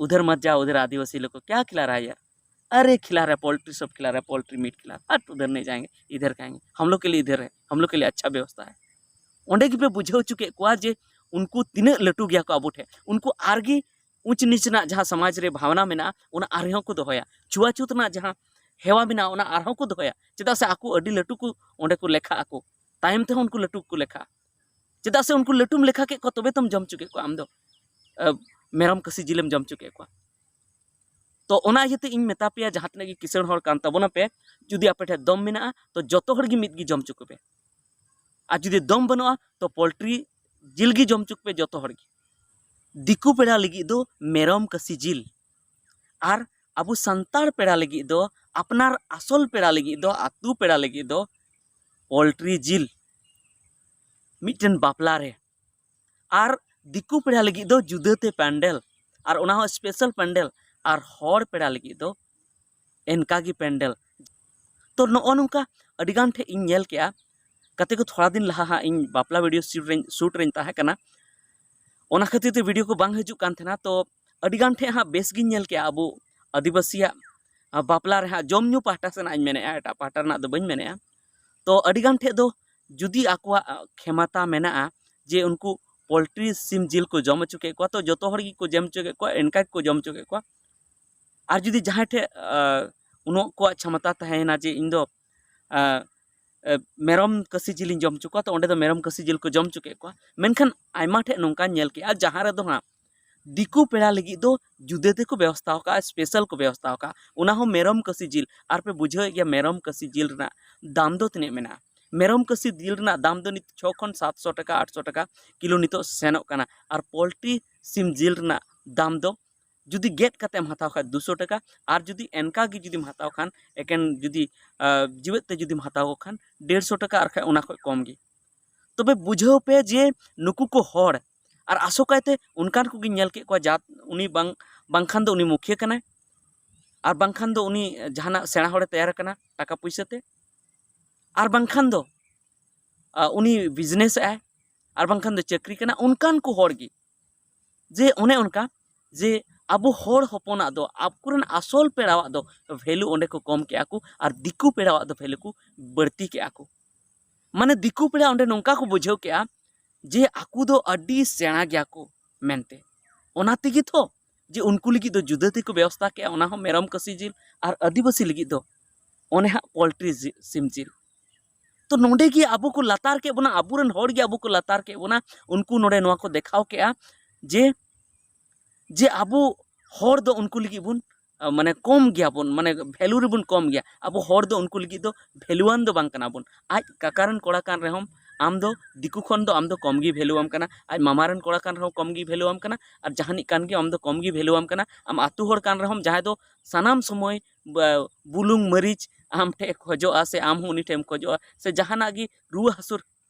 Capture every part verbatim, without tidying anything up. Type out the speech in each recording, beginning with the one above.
उधर मत जाओ, उधर आदिवासी लोग को क्या खिला रहा है यार? अरे खिला रहा है, पोल्ट्री सब खिला रहा है, पोल्ट्री मीट खिला रहा है, हट, उधर नहीं जाएंगे, इधर खाएंगे, हम लोग के लिए इधर है, हम लोग के लिए अच्छा व्यवस्था है। ᱚᱸᱰᱮ ᱜᱮᱯᱮ ᱵᱩᱡᱷᱟᱹᱣ ᱦᱚᱪᱚ ᱠᱮᱫ ᱠᱚᱣᱟ ᱡᱮ ᱩᱱᱠᱩ ᱛᱤᱱᱟᱹᱜ ᱞᱟᱹᱴᱩ ᱜᱮᱭᱟ ᱠᱚ ᱟᱵᱚ ᱴᱷᱮᱱ᱾ ᱩᱱᱠᱩ ᱟᱨᱜᱮ ᱩᱪ ᱱᱤᱪ ᱨᱮᱱᱟᱜ ᱡᱟᱦᱟᱸ ᱥᱚᱢᱟᱡᱽ ᱨᱮ ᱵᱷᱟᱵᱽᱱᱟ ᱢᱮᱱᱟᱜᱼᱟ, ᱚᱱᱟ ᱟᱨᱦᱚᱸ ᱠᱚ ᱫᱚᱦᱚᱭᱟ᱾ ᱪᱷᱩᱣᱟᱪᱷᱩᱛ ᱨᱮᱱᱟᱜ ᱡᱟᱦᱟᱸ ᱦᱮᱣᱟ ᱢᱮᱱᱟᱜᱼᱟ, ᱚᱱᱟ ᱟᱨᱦᱚᱸ ᱠᱚ ᱫᱚᱦᱚᱭᱟ᱾ ᱪᱮᱫᱟᱜ ᱥᱮ ᱟᱠᱚ ᱟᱹᱰᱤ ᱞᱟᱹᱴᱩ ᱠᱚ ᱚᱸᱰᱮ ᱠᱚ ᱞᱮᱠᱷᱟᱜ ᱟᱠᱚ, ᱛᱟᱭᱚᱢ ᱛᱮᱦᱚᱸ ᱩᱱᱠᱩ ᱞᱟᱹᱴᱩ ᱠᱚ ᱞᱮᱠᱷᱟᱜᱼᱟ᱾ ᱪᱮᱫᱟᱜ ᱥᱮ ᱩᱱᱠᱩ ᱞᱟᱹᱴᱩᱢ ᱞᱮᱠᱷᱟ ᱠᱮᱫ ᱠᱚᱣᱟ, ᱛᱚᱵᱮ ᱛᱚᱢ ᱡᱚᱢ ᱦᱚᱪᱚ ᱠᱮᱫ ᱠᱚᱣᱟ ᱟᱢ ᱫᱚ᱾ ᱟᱹ, ᱢᱮᱨᱚᱢ ᱠᱟᱹᱥᱤ ᱡᱤᱞᱮᱢ ᱡᱚᱢ ᱦᱚᱪᱚ ᱠᱮᱫ ᱠᱚᱣᱟ᱾ ᱛᱚ ᱚᱱᱟ ᱤᱭᱟᱹᱛᱮ ᱤᱧ ᱢᱮᱛᱟ ᱯᱮᱭᱟ, ᱡᱟᱦᱟᱸ ᱛᱤᱱᱟᱹᱜ ᱜᱮ ᱠᱤᱥᱟᱹᱬ ᱦᱚᱲ ᱠᱟᱱ ᱛᱟᱵᱚᱱᱟ ᱯᱮ, ᱡᱩᱫᱤ ᱟᱯᱮ ᱴᱷᱮᱱ ᱫᱚᱢ ᱢᱮᱱᱟᱜᱼᱟ, ᱛᱚ ᱡᱚᱛᱚ ᱦᱚᱲ ᱜᱮ ᱢᱤᱫ ᱜᱮ ᱡᱚᱢ ᱦᱚᱪᱚ ᱠᱚᱯᱮ᱾ ᱟᱨ ᱡᱩᱫᱤ ᱫᱚᱢ ᱵᱟᱹᱱᱩᱜᱼᱟ, ᱛᱚ ᱯᱳᱞᱴᱨᱤ ᱡᱤᱞ ᱜᱮ ᱡᱚᱢ ᱦᱚᱪᱚ ᱠᱚᱯᱮ ᱡᱚᱛᱚ ᱦᱚᱲ ᱜᱮ᱾ ᱫᱤᱠᱩ ᱯᱮᱲᱟ ᱞᱟᱹᱜᱤᱫ ᱫᱚ ᱢᱮᱨᱚᱢ ᱠᱟᱹᱥᱤ ᱡᱤᱞ, ᱟᱨ ᱟᱵᱚ ᱥᱟᱱᱛᱟᱲ ᱯᱮᱲᱟ ᱞᱟᱹᱜᱤᱫ ᱫᱚ, ᱟᱯᱱᱟᱨ ᱟᱥᱚᱞ ᱯᱮᱲᱟ ᱞᱟᱹᱜᱤᱫ ᱫᱚ, ᱟᱹᱛᱩ ᱯᱮᱲᱟ ᱞᱟᱹᱜᱤᱫ ᱫᱚ ᱯᱳᱞᱴᱨᱤ ᱡᱤᱞ ᱢᱤᱫᱴᱮᱱ ᱵᱟᱯᱞᱟ ᱨᱮ᱾ ᱟᱨ ᱫᱤᱠᱩ ᱯᱮᱲᱟ ᱞᱟᱹᱜᱤᱫ ᱫᱚ ᱡᱩᱫᱟᱹᱛᱮ ᱯᱮᱱᱰᱮᱞ, ᱟᱨ ᱚᱱᱟ ᱦᱚᱸ ᱥᱯᱮᱥᱟᱞ ᱯᱮᱱᱰᱮᱞ, ᱟᱨ ᱦᱚᱲ ᱯᱮᱲᱟ ᱞᱟᱹᱜᱤᱫ ᱫᱚ ᱮᱱᱠᱟ ᱜᱮ ᱯᱮᱱᱰᱮᱞ᱾ ᱛᱚ ᱱᱚᱜᱼᱚ ᱱᱚᱝᱠᱟ ᱟᱹᱰᱤᱜᱟᱱ ᱴᱷᱮᱡ ᱤᱧ ᱧᱮᱞ ᱠᱮᱜᱼᱟ᱾ ᱜᱟᱛᱮ ᱠᱚ, ᱛᱷᱚᱲᱟ ᱫᱤᱱ ᱞᱟᱦᱟ ᱦᱟᱸᱜ ᱤᱧ ᱵᱟᱯᱞᱟ ᱵᱷᱤᱰᱤᱭᱳ ᱥᱩᱴ ᱨᱮᱧ, ᱥᱩᱴ ᱨᱮᱧ ᱛᱟᱦᱮᱸ ᱠᱟᱱᱟ, ᱚᱱᱟ ᱠᱷᱟᱹᱛᱤᱨ ᱛᱮ ᱵᱷᱤᱰᱤᱭᱳ ᱠᱚ ᱵᱟᱝ ᱦᱤᱡᱩᱜ ᱠᱟᱱ ᱛᱟᱦᱮᱱᱟ᱾ ᱛᱚ ᱟᱹᱰᱤᱜᱟᱱ ᱴᱷᱮᱡ ᱦᱟᱸᱜ ᱵᱮᱥ ᱜᱤᱧ ᱧᱮᱞ ᱠᱮᱜᱼᱟ ᱟᱵᱚ ᱟᱹᱫᱤᱵᱟᱹᱥᱤᱭᱟᱜ, ᱟ, ᱵᱟᱯᱞᱟ ᱨᱮ ᱦᱟᱸᱜ ᱡᱚᱢ ᱧᱩ ᱯᱟᱦᱴᱟ ᱥᱮᱱᱟᱜ ᱤᱧ ᱢᱮᱱᱮᱜᱼᱟ, ᱮᱴᱟᱜ ᱯᱟᱦᱴᱟ ᱨᱮᱱᱟᱜ ᱫᱚ ᱵᱟᱹᱧ ᱢᱮᱱᱮᱜᱼᱟ᱾ ᱛᱚ ᱟᱹᱰᱤᱜᱟᱱ ᱴᱷᱮᱡ ᱫᱚ ᱡᱩᱫᱤ ᱟᱠᱚᱣᱟᱜ, ᱟ, ᱠᱷᱮᱢᱟᱛᱟ ᱢᱮᱱᱟᱜᱼᱟ ᱡᱮ ᱩᱱᱠᱩ ᱯᱳᱞᱴᱨᱤ ᱥᱤᱢ ᱡᱤᱞ ᱠᱚ ᱡᱚᱢ ᱦᱚᱪᱚ ᱠᱮᱫ ᱠᱚᱣᱟ, ᱛᱚ ᱡᱚᱛᱚ ᱦᱚᱲ ᱜᱮᱠᱚ ᱡᱚᱢ ᱦᱚᱪᱚ ᱠᱮᱫ ᱠᱚᱣᱟ, ᱮᱱᱠᱟ ᱜᱮᱠᱚ ᱡᱚᱢ ᱦᱚᱪᱚ ᱠᱮᱫ ᱠᱚᱣᱟ᱾ ᱟᱨ ᱡᱩᱫᱤ ᱡᱟᱦᱟᱸᱭ ᱴᱷᱮᱡ, ᱟ, ᱩᱱᱠᱩᱣᱟᱜ ᱠᱷᱮᱢᱟᱛᱟ ᱛᱟᱦᱮᱸᱭᱮᱱᱟ ᱡᱮ ᱤᱧ ᱫᱚ, ᱟ, ᱟ, ᱢᱮᱨᱚᱢ ᱠᱟᱹᱥᱤ ᱡᱤᱞᱤᱧ ᱡᱚᱢ ᱦᱚᱪᱚ ᱠᱚᱣᱟ, ᱛᱚ ᱚᱸᱰᱮ ᱫᱚ ᱢᱮᱨᱚᱢ ᱠᱟᱹᱥᱤ ᱡᱤᱞ ᱠᱚ ᱡᱚᱢ ᱦᱚᱪᱚ ᱠᱮᱫ ᱠᱚᱣᱟ᱾ ᱢᱮᱱᱠᱷᱟᱱ ᱟᱭᱢᱟ ᱴᱷᱮᱡ ᱱᱚᱝᱠᱟᱧ ᱧᱮᱞ ᱠᱮᱜᱼᱟ, ᱡᱟᱦᱟᱸ ᱨᱮᱫᱚ ᱦᱟᱸᱜ ᱫᱤᱠᱩ ᱯᱮᱲᱟ ᱞᱟᱹᱜᱤᱫ ᱫᱚ ᱡᱩᱫᱟᱹ ᱛᱮᱠᱚ ᱵᱮᱵᱚᱥᱛᱷᱟ ᱟᱠᱟᱫᱼᱟ, ᱥᱯᱮᱥᱟᱞ ᱠᱚ ᱵᱮᱵᱚᱥᱛᱷᱟ ᱟᱠᱟᱫᱼᱟ, ᱚᱱᱟ ᱦᱚᱸ ᱢᱮᱨᱚᱢ ᱠᱟᱹᱥᱤ ᱡᱤᱞ᱾ ᱟᱨ ᱯᱮ ᱵᱩᱡᱷᱟᱹᱣᱮᱫ ᱜᱮᱭᱟ, ᱢᱮᱨᱚᱢ ᱠᱟᱹᱥᱤ ᱡᱤᱞ ᱨᱮᱱᱟᱜ ᱫᱟᱢ ᱫᱚ ᱛᱤᱱᱟᱹᱜ ᱢᱮᱱᱟᱜᱼᱟ᱾ ᱢᱮᱨᱚᱢ ᱠᱟᱹᱥᱤ ᱡᱤᱞ ᱨᱮᱱᱟᱜ ᱫᱟᱢ ᱫᱚ ᱱᱤᱛ ᱪᱷᱚ ᱠᱷᱚᱱ ᱥᱟᱛᱥᱚ ᱴᱟᱠᱟ, ᱟᱴᱥᱚ ᱴᱟᱠᱟ ᱠᱤᱞᱳ ᱱᱤᱛᱚᱜ ᱥᱮᱱᱚᱜ ᱠᱟᱱᱟ᱾ ᱟᱨ ᱯᱳᱞᱴᱨᱤ ᱥᱤᱢ ᱡᱤᱞ ᱨᱮᱱᱟᱜ ᱫᱟᱢ ᱫᱚ ᱡᱩᱫᱤ ᱜᱮᱫ ᱠᱟᱛᱮᱢ ᱦᱟᱛᱟᱣ ᱠᱷᱟᱡ ᱫᱩᱥᱚ ᱴᱟᱠᱟ, ᱟᱨ ᱡᱩᱫᱤ ᱮᱱᱠᱟ ᱜᱮ ᱡᱩᱫᱤᱢ ᱦᱟᱛᱟᱣ ᱠᱷᱟᱱ, ᱮᱠᱮᱱ ᱡᱩᱫᱤ, ᱟ, ᱡᱤᱣᱮᱫ ᱛᱮ ᱡᱩᱫᱤᱢ ᱦᱟᱛᱟᱣ ᱠᱚ ᱠᱷᱟᱱ ᱰᱮᱲᱥᱚ ᱴᱟᱠᱟ, ᱟᱨ ᱠᱷᱟᱡ ᱚᱱᱟ ᱠᱷᱚᱡ ᱠᱚᱢ ᱜᱮ᱾ ᱛᱚᱵᱮ ᱵᱩᱡᱷᱟᱹᱣ ᱯᱮ ᱡᱮ ᱱᱩᱠᱩ ᱠᱚ ᱦᱚᱲ, ᱟᱨ ᱟᱥᱚᱠᱟᱭᱛᱮ ᱚᱱᱠᱟᱱ ᱠᱚᱜᱮᱧ ᱧᱮᱞ ᱠᱮᱫ ᱠᱚᱣᱟ, ᱡᱟ ᱩᱱᱤ ᱵᱟᱝ, ᱵᱟᱝᱠᱷᱟᱱ ᱫᱚ ᱩᱱᱤ ᱢᱩᱠᱷᱤᱭᱟᱹ ᱠᱟᱱᱟᱭ, ᱟᱨ ᱵᱟᱝᱠᱷᱟᱱ ᱫᱚ ᱩᱱᱤ ᱡᱟᱦᱟᱱᱟᱜ ᱥᱮᱬᱟ ᱦᱚᱲᱮ ᱛᱮᱭᱟᱨ ᱟᱠᱟᱱᱟ ᱴᱟᱠᱟ ᱯᱩᱭᱥᱟᱹ ᱛᱮ, ᱟᱨ ᱵᱟᱝᱠᱷᱟᱱ ᱫᱚ, ᱟ, ᱩᱱᱤ ᱵᱤᱡᱽᱱᱮᱥ ᱮᱜᱼᱟᱭ, ᱟᱨ ᱵᱟᱝᱠᱷᱟᱱ ᱫᱚ ᱪᱟᱹᱠᱨᱤ ᱠᱟᱱᱟ, ᱚᱱᱠᱟᱱ ᱠᱚ ᱦᱚᱲ ᱜᱮ᱾ ᱡᱮ ᱚᱱᱮ ᱚᱱᱠᱟ ᱡᱮ ᱟᱵᱚ ᱦᱚᱲ ᱦᱚᱯᱚᱱᱟᱜ ᱫᱚ, ᱟᱠᱚᱨᱮᱱ ᱟᱥᱚᱞ ᱯᱮᱲᱟᱣᱟᱜ ᱫᱚ ᱵᱷᱮᱞᱩ ᱚᱸᱰᱮ ᱠᱚ ᱠᱚᱢ ᱠᱮᱜᱼᱟ ᱠᱚ, ᱟᱨ ᱫᱤᱠᱩ ᱯᱮᱲᱟᱣᱟᱜ ᱫᱚ ᱵᱷᱮᱞᱩ ᱠᱚ ᱵᱟᱹᱲᱛᱤ ᱠᱮᱜᱼᱟ ᱠᱚ᱾ ᱢᱟᱱᱮ ᱫᱤᱠᱩ ᱯᱮᱲᱟ ᱚᱸᱰᱮ ᱱᱚᱝᱠᱟ ᱠᱚ ᱵᱩᱡᱷᱟᱹᱣ ᱠᱮᱜᱼᱟ ᱡᱮ ᱟᱠᱚ ᱫᱚ ᱟᱹᱰᱤ ᱥᱮᱬᱟ ᱜᱮᱭᱟ ᱠᱚ ᱢᱮᱱᱛᱮ᱾ ᱚᱱᱟ ᱛᱮᱜᱮ ᱛᱚ ᱡᱮ ᱩᱱᱠᱩ ᱞᱟᱹᱜᱤᱫ ᱫᱚ ᱡᱩᱫᱟᱹ ᱛᱮᱠᱚ ᱵᱮᱵᱚᱥᱛᱷᱟ ᱠᱮᱜᱼᱟ, ᱚᱱᱟ ᱦᱚᱸ ᱢᱮᱨᱚᱢ ᱠᱟᱹᱥᱤ ᱡᱤᱞ, ᱟᱨ ᱟᱹᱫᱤᱵᱟᱹᱥᱤ ᱞᱟᱹᱜᱤᱫ ᱫᱚ ᱚᱱᱮ ᱦᱟᱸᱜ ᱯᱳᱞᱴᱨᱤ ᱡᱤ-, ᱥᱤᱢ ᱡᱤᱞ᱾ ᱛᱚ ᱱᱚᱰᱮ ᱜᱮ ᱟᱵᱚ ᱠᱚ ᱞᱟᱛᱟᱨ ᱠᱮᱫ ᱵᱚᱱᱟ, ᱟᱵᱚᱨᱮᱱ ᱦᱚᱲ ᱜᱮ ᱟᱵᱚ ᱠᱚ ᱞᱟᱛᱟᱨ ᱠᱮᱫ ᱵᱚᱱᱟ᱾ ᱩᱱᱠᱩ ᱱᱚᱰᱮ ᱱᱚᱣᱟ ᱠᱚ ᱫᱮᱠᱷᱟᱣ ᱠᱮᱜᱼᱟ ᱡᱮ, ᱡᱮ ᱟᱵᱚ ᱦᱚᱲ ᱫᱚ ᱩᱱᱠᱩ ᱞᱟᱹᱜᱤᱫ ᱵᱚᱱ, ᱟ, ᱢᱟᱱᱮ ᱠᱚᱢ ᱜᱮᱭᱟᱵᱚᱱ, ᱢᱟᱱᱮ ᱵᱷᱮᱞᱩ ᱨᱮᱵᱚᱱ ᱠᱚᱢ ᱜᱮᱭᱟ᱾ ᱟᱵᱚ ᱦᱚᱲ ᱫᱚ ᱩᱱᱠᱩ ᱞᱟᱹᱜᱤᱫ ᱫᱚ ᱵᱷᱮᱞᱩᱣᱟᱱ ᱫᱚ ᱵᱟᱝ ᱠᱟᱱᱟ ᱵᱚᱱ᱾ ᱟᱡ ᱠᱟᱠᱟ ᱨᱮᱱ ᱠᱚᱲᱟ ᱠᱟᱱ ᱨᱮᱦᱚᱸᱢ, ᱟᱢ ᱫᱚ ᱫᱤᱠᱩ ᱠᱷᱚᱱ ᱫᱚ ᱟᱢ ᱫᱚ ᱠᱚᱢ ᱜᱮ ᱵᱷᱮᱞᱩᱣᱟᱢ ᱠᱟᱱᱟ᱾ ᱟᱡ ᱢᱟᱢᱟ ᱨᱮᱱ ᱠᱚᱲᱟ ᱠᱟᱱ ᱨᱮᱦᱚᱸ ᱠᱚᱢ ᱜᱮ ᱵᱷᱮᱞᱩᱣᱟᱢ ᱠᱟᱱᱟ᱾ ᱟᱨ ᱡᱟᱦᱟᱱᱤᱡ ᱠᱟᱱ ᱜᱮ ᱟᱢ ᱫᱚ ᱠᱚᱢ ᱜᱮ ᱵᱷᱮᱞᱩᱣᱟᱢ ᱠᱟᱱᱟ᱾ ᱟᱢ ᱟᱛᱳ ᱦᱚᱲ ᱠᱟᱱ ᱨᱮᱦᱚᱸᱢ, ᱡᱟᱦᱟᱸᱭ ᱫᱚ ᱥᱟᱱᱟᱢ ᱥᱚᱢᱚᱭ ᱵᱟ-, ᱵᱩᱞᱩᱝ ᱢᱟᱹᱨᱤᱪ ᱟᱢ ᱴᱷᱮᱡ ᱮ ᱠᱷᱚᱡᱚᱜᱼᱟ ᱥᱮ ᱟᱢ ᱦᱚᱸ ᱩᱱᱤ ᱴᱷᱮᱡ ᱮᱢ ᱠᱷᱚᱡᱚᱜᱼᱟ, ᱥᱮ ᱡᱟᱦᱟᱱᱟᱜ ᱜᱮ ᱨᱩᱣᱟᱹ ᱦᱟᱹᱥᱩ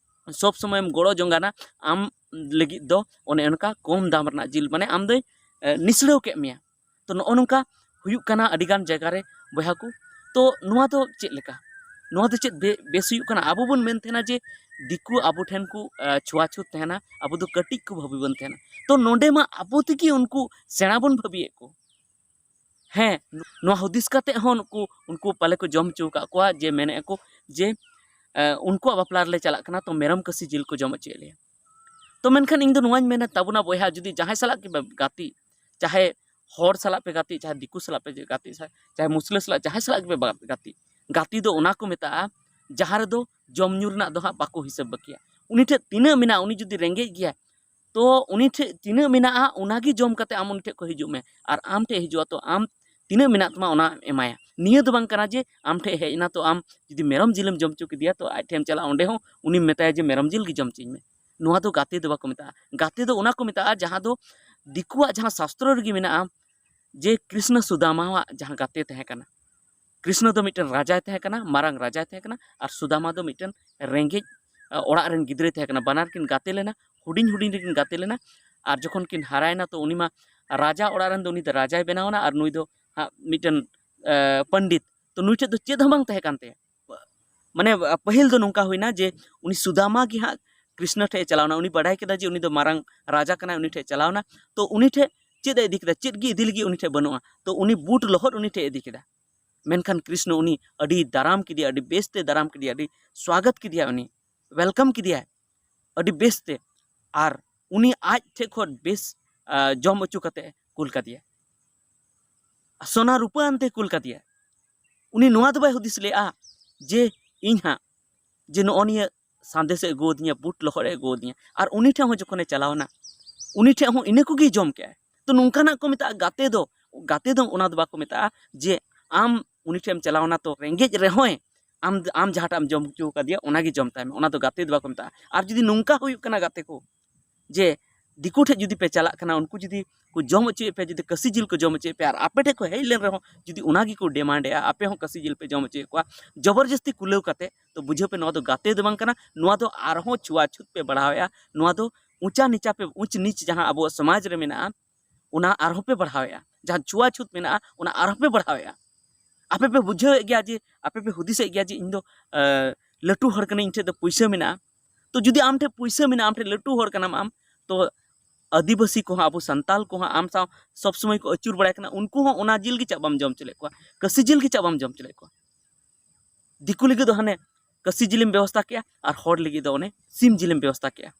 ᱥᱚᱵ ᱥᱚᱢᱚᱭᱮᱢ ᱜᱚᱲᱚ ᱡᱚᱝ ᱠᱟᱱᱟ, ᱟᱢ ᱞᱟᱹᱜᱤᱫ ᱫᱚ ᱚᱱᱮ ᱚᱱᱠᱟ ᱠᱚᱢ ᱫᱟᱢ ᱨᱮᱱᱟᱜ ᱡᱤᱞ, ᱢᱟᱱᱮ ᱟᱢ ᱫᱚᱭ, ᱮ, ᱱᱤᱥᱲᱟᱹᱣ ᱠᱮᱫ ᱢᱮᱭᱟ᱾ ᱛᱚ ᱱᱚᱜᱼᱚ ᱱᱚᱝᱠᱟ ᱦᱩᱭᱩᱜ ᱠᱟᱱᱟ ᱟᱹᱰᱤᱜᱟᱱ ᱡᱟᱭᱜᱟ ᱨᱮ ᱵᱚᱭᱦᱟ ᱠᱚ᱾ ᱛᱚ ᱱᱚᱣᱟ ᱫᱚ ᱪᱮᱫ ᱞᱮᱠᱟ? ᱱᱚᱣᱟ ᱫᱚ ᱪᱮᱫ ᱵᱮ-, ᱵᱮᱥ ᱦᱩᱭᱩᱜ ᱠᱟᱱᱟ? ᱟᱵᱚ ᱵᱚᱱ ᱢᱮᱱ ᱛᱟᱦᱮᱱᱟ ᱡᱮ ᱫᱤᱠᱩ ᱟᱵᱚ ᱴᱷᱮᱱ ᱠᱚ, ᱮ, ᱪᱷᱩᱣᱟᱪᱷᱩᱛ ᱛᱟᱦᱮᱱᱟ, ᱟᱵᱚ ᱫᱚ ᱠᱟᱹᱴᱤᱡ ᱠᱚ ᱵᱷᱟᱹᱵᱤ ᱵᱚᱱ ᱛᱟᱦᱮᱱᱟ᱾ ᱛᱚ ᱱᱚᱰᱮ ᱢᱟ ᱟᱵᱚ ᱛᱮᱜᱮ ᱩᱱᱠᱩ ᱥᱮᱬᱟ ᱵᱚᱱ ᱵᱷᱟᱹᱵᱤᱭᱮᱫ ᱠᱚ᱾ ᱦᱮᱸ, ᱱᱚᱣᱟ ᱦᱩᱫᱤᱥ ᱠᱟᱛᱮ ᱦᱚᱸ ᱱᱩᱠᱩ, ᱩᱱᱠᱩ ᱯᱟᱞᱮ ᱠᱚ ᱡᱚᱢ ᱦᱚᱪᱚ ᱟᱠᱟᱫ ᱠᱚᱣᱟ ᱡᱮ ᱢᱮᱱᱮᱫ ᱟᱠᱚ ᱡᱮ, ᱮ, ᱩᱱᱠᱩᱣᱟᱜ ᱵᱟᱯᱞᱟ ᱨᱮᱞᱮ ᱪᱟᱞᱟᱜ ᱠᱟᱱᱟ, ᱛᱚ ᱢᱮᱨᱚᱢ ᱠᱟᱹᱥᱤ ᱡᱤᱞ ᱠᱚ ᱡᱚᱢ ᱦᱚᱪᱚᱭᱮᱫ ᱞᱮᱭᱟ᱾ ᱛᱚ ᱢᱮᱱᱠᱷᱟᱱ ᱤᱧ ᱫᱚ ᱱᱚᱣᱟᱧ ᱢᱮᱱᱟ, ᱛᱟᱵᱚᱱᱟ ᱵᱚᱭᱦᱟ, ᱡᱩᱫᱤ ᱡᱟᱦᱟᱸᱭ ᱥᱟᱞᱟᱜ ᱜᱮ ᱜᱟᱛᱮᱜ, ᱪᱟᱦᱮ ᱦᱚᱲ ᱥᱟᱞᱟᱜ ᱯᱮ ᱜᱟᱛᱮᱜ, ᱪᱟᱦᱮ ᱫᱤᱠᱩ ᱥᱟᱞᱟᱜ ᱯᱮ ᱜᱟᱛᱮᱜ, ᱪᱟᱦᱮ ᱢᱩᱥᱞᱟᱹ ᱥᱟᱞᱟᱜ, ᱡᱟᱦᱟᱸᱭ ᱥᱟᱞᱟᱜ ᱜᱮᱯᱮ ᱵᱟ-, ᱜᱟᱛᱮᱜ, ᱜᱟᱛᱮ ᱫᱚ ᱚᱱᱟ ᱠᱚ ᱢᱮᱛᱟᱜᱼᱟ ᱡᱟᱦᱟᱸ ᱨᱮᱫᱚ ᱡᱚᱢ ᱧᱩ ᱨᱮᱱᱟᱜ ᱫᱚ ᱦᱟᱸᱜ ᱵᱟᱠᱚ ᱦᱤᱥᱟᱹᱵ ᱵᱟᱹᱠᱤᱭᱟ᱾ ᱩᱱᱤ ᱴᱷᱮᱡ ᱛᱤᱱᱟᱹᱜ ᱢᱮᱱᱟᱜᱼᱟ, ᱩᱱᱤ ᱡᱩᱫᱤ ᱨᱮᱸᱜᱮᱡ ᱜᱮᱭᱟᱭ, ᱛᱚ ᱩᱱᱤ ᱴᱷᱮᱡ ᱛᱤᱱᱟᱹᱜ ᱢᱮᱱᱟᱜᱼᱟ, ᱚᱱᱟᱜᱮ ᱡᱚᱢ ᱠᱟᱛᱮ ᱟᱢ ᱩᱱᱤ ᱴᱷᱮᱡ ᱠᱷᱚᱡ ᱦᱤᱡᱩᱜ ᱢᱮ, ᱟᱨ ᱟᱢ ᱴᱷᱮᱡ ᱦᱤᱡᱩᱜᱼᱟ, ᱛᱚ ᱟᱢ ᱛᱤᱱᱟᱹᱜ ᱢᱮᱱᱟᱜ ᱛᱟᱢᱟ ᱚᱱᱟ ᱮᱢᱟᱭᱟ᱾ ᱱᱤᱭᱟᱹ ᱫᱚ ᱵᱟᱝ ᱠᱟᱱᱟ ᱡᱮ ᱟᱢ ᱴᱷᱮᱡ ᱦᱮᱡ ᱮᱱᱟ, ᱛᱚ ᱟᱢ ᱡᱩᱫᱤ ᱢᱮᱨᱚᱢ ᱡᱤᱞᱮᱢ ᱡᱚᱢ ᱦᱚᱪᱚ ᱠᱮᱫᱮᱭᱟ, ᱛᱚ ᱟᱡ ᱴᱷᱮᱡ ᱮᱢ ᱪᱟᱞᱟᱜᱼᱟ, ᱚᱸᱰᱮ ᱦᱚᱸ ᱩᱱᱤᱢ ᱢᱮᱛᱟᱭᱟ ᱡᱮ ᱢᱮᱨᱚᱢ ᱡᱤᱞ ᱜᱮ ᱡᱚᱢ ᱦᱚᱪᱚᱧ ᱢᱮ᱾ ᱱᱚᱣᱟ ᱫᱚ ᱜᱟᱛᱮ ᱫᱚ ᱵᱟᱠᱚ ᱢᱮᱛᱟᱜᱼᱟ᱾ ᱜᱟᱛᱮ ᱫᱚ ᱚᱱᱟ ᱠᱚ ᱢᱮᱛᱟᱜᱼᱟ ᱡᱟᱦᱟᱸ ᱫᱚ ᱫᱤᱠᱩᱣᱟᱜ ᱡᱟᱦᱟᱸ ᱥᱟᱥᱛᱨᱚ ᱨᱮᱜᱮ ᱢᱮᱱᱟᱜᱼᱟ ᱡᱮ ᱠᱨᱤᱥᱱᱚ ᱥᱩᱫᱟᱢᱟᱣᱟᱜ ᱡᱟᱦᱟᱸ ᱜᱟᱛᱮ ᱛᱟᱦᱮᱸ ᱠᱟᱱᱟ᱾ ᱠᱨᱤᱥᱱᱚ ᱫᱚ ᱢᱤᱫᱴᱮᱱ ᱨᱟᱡᱟᱭ ᱛᱟᱦᱮᱸ ᱠᱟᱱᱟ, ᱢᱟᱨᱟᱝ ᱨᱟᱡᱟᱭ ᱛᱟᱦᱮᱸ ᱠᱟᱱᱟ, ᱟᱨ ᱥᱩᱫᱟᱢᱟ ᱫᱚ ᱢᱤᱫᱴᱮᱱ ᱨᱮᱸᱜᱮᱡ, ᱟ, ᱚᱲᱟᱜ ᱨᱮᱱ ᱜᱤᱫᱽᱨᱟᱹᱭ ᱛᱟᱦᱮᱸ ᱠᱟᱱᱟ᱾ ᱵᱟᱱᱟᱨ ᱠᱤᱱ ᱜᱟᱛᱮ ᱞᱮᱱᱟ, ᱦᱩᱰᱤᱧ ᱦᱩᱰᱤᱧ ᱨᱮᱠᱤᱱ ᱜᱟᱛᱮ ᱞᱮᱱᱟ᱾ ᱟᱨ ᱡᱚᱠᱷᱚᱱ ᱠᱤᱱ ᱦᱟᱨᱟᱭᱮᱱᱟ, ᱛᱚ ᱩᱱᱤ ᱢᱟ ᱨᱟᱡᱟ ᱚᱲᱟᱜ ᱨᱮᱱ ᱫᱚ ᱩᱱᱤ ᱫᱚ ᱨᱟᱡᱟᱭ ᱵᱮᱱᱟᱣ ᱮᱱᱟ, ᱟᱨ ᱱᱩᱭ ᱫᱚ ᱦᱟᱸᱜ ᱢᱤᱫᱴᱮᱱ, ᱟ, ᱯᱚᱱᱰᱤᱛ᱾ ᱛᱚ ᱱᱩᱭ ᱴᱷᱮᱡ ᱫᱚ ᱪᱮᱫ ᱦᱚᱸ ᱵᱟᱝ ᱛᱟᱦᱮᱸ ᱠᱟᱱ ᱛᱟᱭᱟ᱾ ᱢᱟᱱᱮ, ᱟ, ᱯᱟᱹᱦᱤᱞ ᱫᱚ ᱱᱚᱝᱠᱟ ᱦᱩᱭᱱᱟ ᱡᱮ ᱩᱱᱤ ᱥᱩᱫᱟᱢᱟ ᱜᱮ ᱦᱟᱸᱜ ᱠᱨᱤᱥᱱᱚ ᱴᱷᱮᱡ ᱮ ᱪᱟᱞᱟᱣᱱᱟ᱾ ᱩᱱᱤ ᱵᱟᱰᱟᱭ ᱠᱮᱫᱟ ᱡᱮ ᱩᱱᱤ ᱫᱚ ᱢᱟᱨᱟᱝ ᱨᱟᱡᱟ ᱠᱟᱱᱟᱭ, ᱩᱱᱤ ᱴᱷᱮᱡ ᱪᱟᱞᱟᱣᱱᱟ᱾ ᱛᱚ ᱩᱱᱤ ᱴᱷᱮᱡ ᱪᱮᱫ ᱮ ᱤᱫᱤ ᱠᱮᱫᱟ? ᱪᱮᱫ ᱜᱮ ᱤᱫᱤ ᱞᱟᱹᱜᱤᱫ ᱩᱱᱤ ᱴᱷᱮᱱ ᱵᱟᱹᱱᱩᱜᱼᱟ᱾ ᱛᱚ ᱩᱱᱤ ᱵᱩᱴ ᱞᱚᱦᱚᱫ ᱩᱱᱤ ᱴᱷᱮᱱ ᱤᱫᱤ ᱠᱮᱫᱟ᱾ ᱢᱮᱱᱠᱷᱟᱱ ᱠᱨᱤᱥᱱᱚ ᱩᱱᱤ ᱟᱹᱰᱤ ᱫᱟᱨᱟᱢ ᱠᱮᱫᱮᱭᱟ, ᱟᱹᱰᱤ ᱵᱮᱥ ᱛᱮ ᱫᱟᱨᱟᱢ ᱠᱮᱫᱮᱭᱟ, ᱟᱹᱰᱤ ᱥᱣᱟᱜᱚᱛ ᱠᱮᱫᱮᱭᱟ, ᱩᱱᱤ ᱣᱮᱞᱠᱟᱢ ᱠᱮᱫᱮᱭᱟᱭ ᱟᱹᱰᱤ ᱵᱮᱥ ᱛᱮ᱾ ᱟᱨ ᱩᱱᱤ ᱟᱡ ᱴᱷᱮᱱ ᱠᱷᱚᱱ ᱵᱮᱥ, ᱟ, ᱡᱚᱢ ᱦᱚᱪᱚ ᱠᱟᱛᱮ ᱠᱩᱞ ᱠᱟᱫᱮᱭᱟ, ᱥᱚᱱᱟ ᱨᱩᱯᱟᱹ ᱟᱱᱛᱮ ᱠᱩᱞ ᱠᱟᱫᱮᱭᱟ᱾ ᱩᱱᱤ ᱱᱚᱣᱟ ᱫᱚ ᱵᱟᱭ ᱦᱩᱫᱤᱥ ᱞᱮᱫᱼᱟ ᱡᱮ ᱤᱧ ᱦᱟᱸᱜ, ᱡᱮ ᱱᱚᱜᱼᱚ ᱱᱤᱭᱟᱹ ᱥᱟᱸᱫᱮᱥ ᱮ ᱟᱹᱜᱩ ᱟᱹᱫᱤᱧᱟ, ᱵᱩᱴ ᱞᱚᱦᱚᱫ ᱮ ᱟᱹᱜᱩ ᱟᱹᱫᱤᱧᱟ, ᱟᱨ ᱩᱱᱤ ᱴᱷᱮᱱ ᱦᱚᱸ ᱡᱚᱠᱷᱚᱱᱮ ᱪᱟᱞᱟᱣᱱᱟ, ᱩᱱᱤ ᱴᱷᱮᱱ ᱦᱚᱸ ᱤᱱᱟᱹ ᱠᱚᱜᱮᱭ ᱡᱚᱢ ᱠᱮᱜᱼᱟᱭ᱾ ᱛᱚ ᱱᱚᱝᱠᱟᱱᱟᱜ ᱠᱚ ᱢᱮᱛᱟᱜᱼᱟ ᱜᱟᱛᱮ ᱫᱚ᱾ ᱜᱟᱛᱮ ᱫᱚ ᱚᱱᱟ ᱫᱚ ᱵᱟᱠᱚ ᱢᱮᱛᱟᱜᱼᱟ ᱡᱮ ᱟᱢ ᱩᱱᱤ ᱴᱷᱮᱱ ᱮᱢ ᱪᱟᱞᱟᱣᱱᱟ, ᱛᱚ ᱨᱮᱸᱜᱮᱡ ᱨᱮᱦᱚᱸᱭ ᱟᱢ, ᱟᱢ ᱡᱟᱦᱟᱸᱴᱟᱜ ᱮᱢ ᱡᱚᱢ ᱦᱚᱪᱚ ᱟᱠᱟᱫᱮᱭᱟ ᱚᱱᱟᱜᱮ ᱡᱚᱢ ᱛᱟᱭ ᱢᱮ, ᱚᱱᱟ ᱫᱚ ᱜᱟᱛᱮ ᱫᱚ ᱵᱟᱠᱚ ᱢᱮᱛᱟᱜᱼᱟ᱾ ᱟᱨ ᱡᱩᱫᱤ ᱱᱚᱝᱠᱟ ᱦᱩᱭᱩᱜ ᱠᱟᱱᱟ ᱜᱟᱛᱮ ᱠᱚ, ᱡᱮ ᱫᱤᱠᱩ ᱴᱷᱮᱱ ᱡᱩᱫᱤ ᱯᱮ ᱪᱟᱞᱟᱜ ᱠᱟᱱᱟ, ᱩᱱᱠᱩ ᱡᱩᱫᱤ ᱠᱚ ᱡᱚᱢ ᱦᱚᱪᱚᱭᱮᱫ ᱯᱮᱭᱟ, ᱡᱩᱫᱤ ᱠᱟᱹᱥᱤ ᱡᱤᱞ ᱠᱚ ᱡᱚᱢ ᱦᱚᱪᱚᱭᱮᱫ ᱯᱮᱭᱟ, ᱟᱨ ᱟᱯᱮ ᱴᱷᱮᱱ ᱠᱚ ᱦᱮᱡ ᱞᱮᱱ ᱨᱮᱦᱚᱸ ᱡᱩᱫᱤ ᱚᱱᱟ ᱜᱮᱠᱚ ᱰᱤᱢᱟᱱᱰ ᱮᱫᱼᱟ, ᱟᱯᱮ ᱦᱚᱸ ᱠᱟᱹᱥᱤ ᱡᱤᱞ ᱯᱮ ᱡᱚᱢ ᱦᱚᱪᱚᱭᱮᱫ ᱠᱚᱣᱟ ᱡᱚᱵᱚᱨᱡᱚᱥᱛᱤ ᱠᱩᱞᱟᱹᱣ ᱠᱟᱛᱮ, ᱛᱚ ᱵᱩᱡᱷᱟᱹᱣ ᱯᱮ, ᱱᱚᱣᱟ ᱫᱚ ᱜᱟᱛᱮ ᱫᱚ ᱵᱟᱝ ᱠᱟᱱᱟ, ᱱᱚᱣᱟ ᱫᱚ ᱟᱨᱦᱚᱸ ᱪᱷᱩᱣᱟᱪᱷᱩᱛ ᱯᱮ ᱵᱟᱲᱦᱟᱣᱮᱫᱼᱟ, ᱱᱚᱣᱟ ᱫᱚ ᱩᱪᱟ ᱱᱤᱪᱟ ᱯᱮ, ᱩᱪ ᱱᱤᱪ ᱡᱟᱦᱟᱸ ᱟᱵᱚᱣᱟᱜ ᱥᱚᱢᱟᱡᱽ ᱨᱮ ᱢᱮᱱᱟᱜᱼᱟ, ᱚᱱᱟ ᱟᱨᱦᱚᱸ ᱯᱮ ᱵᱟᱲᱦᱟᱣᱮᱫᱼᱟ᱾ ᱡᱟᱦᱟᱸ ᱪᱷᱩᱣᱟᱪᱷᱩᱛ ᱢᱮᱱᱟᱜᱼᱟ, ᱚᱱᱟ ᱟᱨᱦᱚᱸ ᱯᱮ ᱵᱟᱲᱦᱟᱣᱮᱫᱼᱟ᱾ ᱟᱯᱮ ᱯᱮ ᱵᱩᱡᱷᱟᱹᱣᱮᱫ ᱜᱮᱭᱟ ᱡᱮ, ᱟᱯᱮ ᱯᱮ ᱦᱩᱫᱤᱥᱮᱫ ᱜᱮᱭᱟ ᱡᱮ ᱤᱧ ᱫᱚ, ᱮ, ᱞᱟᱹᱴᱩ ᱦᱚᱲ ᱠᱟᱹᱱᱟᱹᱧ, ᱤᱧ ᱴᱷᱮᱱ ᱫᱚ ᱯᱩᱭᱥᱟᱹ ᱢᱮᱱᱟᱜᱼᱟ᱾ ᱛᱚ ᱡᱩᱫᱤ ᱟᱢ ᱴᱷᱮᱱ ᱯᱩᱭᱥᱟᱹ ᱢᱮᱱᱟᱜᱼᱟ, ᱟᱢ ᱴᱷᱮᱱ ᱞᱟᱹᱴᱩ ᱦᱚᱲ ᱠᱟᱱᱟᱢ ᱟᱢ, ᱛᱚ ᱟᱹᱫᱤᱵᱟᱹᱥᱤ ᱠᱚᱦᱚᱸ, ᱟᱵᱚ ᱥᱟᱱᱛᱟᱞ ᱠᱚᱦᱚᱸ ᱟᱢ ᱥᱟᱶ ᱥᱚᱵ ᱥᱚᱢᱚᱭ ᱠᱚ ᱟᱹᱪᱩᱨ ᱵᱟᱲᱟᱭ ᱠᱟᱱᱟ, ᱩᱱᱠᱩ ᱦᱚᱸ ᱚᱱᱟ ᱡᱤᱞ ᱜᱮ ᱪᱮᱫᱟᱜ ᱵᱟᱢ ᱡᱚᱢ ᱦᱚᱪᱚ ᱞᱮᱫ ᱠᱚᱣᱟ? ᱠᱟᱹᱥᱤ ᱡᱤᱞ ᱜᱮ ᱪᱮᱫᱟᱜ ᱵᱟᱢ ᱡᱚᱢ ᱦᱚᱪᱚ ᱞᱮᱫ ᱠᱚᱣᱟ? ᱫᱤᱠᱩ ᱞᱟᱹᱜᱤᱫ ᱫᱚ ᱦᱟᱱᱮ ᱠᱟᱹᱥᱤ ᱡᱤᱞᱮᱢ ᱵᱮᱵᱚᱥᱛᱟ ᱠᱮᱜᱼᱟ, ᱟᱨ ᱦᱚᱲ ᱞᱟᱹᱜᱤᱫ ᱫᱚ ᱚᱱᱮ ᱥᱤᱢ ᱡᱤᱞᱮᱢ ᱵᱮᱵᱚᱥᱛᱟ ᱠᱮᱜᱼᱟ᱾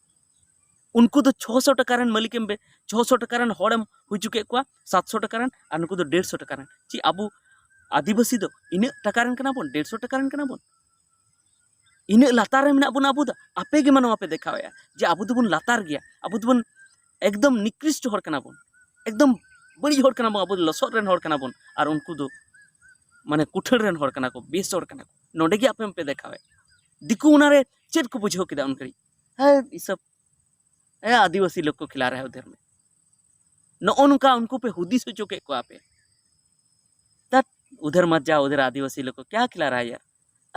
ᱩᱱᱠᱩ ᱫᱚ ᱪᱷᱚᱥᱚ ᱴᱟᱠᱟ ᱨᱮᱱ ᱢᱟᱹᱞᱤᱠᱮᱢ ᱵᱮ-, ᱪᱷᱚᱥᱚ ᱴᱟᱠᱟ ᱨᱮᱱ ᱦᱚᱲᱮᱢ ᱦᱩᱭ ᱦᱚᱪᱚ ᱠᱮᱫ ᱠᱚᱣᱟ ᱥᱟᱛᱥᱚ ᱴᱟᱠᱟ ᱨᱮᱱ, ᱟᱨ ᱱᱩᱠᱩ ᱫᱚ ᱰᱮᱲᱥᱚ ᱴᱟᱠᱟ ᱨᱮᱱ᱾ ᱪᱮᱫ ᱟᱵᱚ ᱟᱹᱫᱤᱵᱟᱹᱥᱤ ᱫᱚ ᱤᱱᱟᱹᱜ ᱴᱟᱠᱟ ᱨᱮᱱ ᱠᱟᱱᱟ ᱵᱚᱱ? ᱰᱮᱲᱥᱚ ᱴᱟᱠᱟ ᱨᱮᱱ ᱠᱟᱱᱟ ᱵᱚᱱ? ᱤᱱᱟᱹᱜ ᱞᱟᱛᱟᱨ ᱨᱮ ᱢᱮᱱᱟᱜ ᱵᱚᱱᱟ ᱟᱵᱚ ᱫᱚ? ᱟᱯᱮ ᱜᱮ ᱢᱟ ᱱᱚᱣᱟ ᱯᱮ ᱫᱮᱠᱷᱟᱣᱮᱫᱼᱟ ᱡᱮ ᱟᱵᱚ ᱫᱚᱵᱚᱱ ᱞᱟᱛᱟᱨ ᱜᱮᱭᱟ, ᱟᱵᱚ ᱫᱚᱵᱚᱱ ᱮᱠᱫᱚᱢ ᱱᱤᱠᱨᱤᱥᱴ ᱦᱚᱲ ᱠᱟᱱᱟ ᱵᱚᱱ, ᱮᱠᱫᱚᱢ ᱵᱟᱹᱲᱤᱡ ᱦᱚᱲ ᱠᱟᱱᱟ ᱵᱚᱱ, ᱟᱵᱚ ᱫᱚ ᱞᱚᱥᱚᱫ ᱨᱮᱱ ᱦᱚᱲ ᱠᱟᱱᱟ ᱵᱚᱱ, ᱟᱨ ᱩᱱᱠᱩ ᱫᱚ ᱢᱟᱱᱮ ᱠᱩᱴᱷᱟᱹᱲ ᱨᱮᱱ ᱦᱚᱲ ᱠᱟᱱᱟ ᱠᱚ, ᱵᱮᱥ ᱦᱚᱲ ᱠᱟᱱᱟ ᱠᱚ᱾ ᱱᱚᱰᱮ ᱜᱮ ᱟᱯᱮ ᱯᱮ ᱫᱮᱠᱷᱟᱣᱮᱫ᱾ ᱫᱤᱠᱩ ᱚᱱᱟᱨᱮ ᱪᱮᱫ ᱠᱚ ᱵᱩᱡᱷᱟᱹᱣ ᱠᱮᱫᱟ ᱩᱱ ᱜᱷᱟᱹᱲᱤᱡ? ᱦᱮᱸ, ᱤᱥᱟᱹᱵ, ᱦᱮᱸ, ᱟᱹᱫᱤᱵᱟᱹᱥᱤ ᱞᱳᱠ ᱠᱚ ᱠᱷᱤᱞᱟ ᱨᱮ ᱩᱫᱷᱟᱹᱨ ᱢᱮ᱾ ᱱᱚᱜᱼᱚ ᱱᱚᱝᱠᱟ ᱩᱱᱠᱩ ᱯᱮ ᱦᱩᱫᱤᱥ ᱦᱚᱪᱚ ᱠᱮᱫ ᱠᱚᱣᱟ ᱯᱮ᱾ ᱛᱟᱛ ᱩᱫᱷᱟᱹᱨ ᱢᱟᱡᱟ ᱩᱫᱷᱟᱹᱨ ᱟᱹᱫᱤᱵᱟᱹᱥᱤ ᱞᱳᱠ ᱠᱚ ᱠᱭᱟ ᱠᱷᱤᱞᱟ ᱨᱟᱦᱟ ᱭᱟᱨ?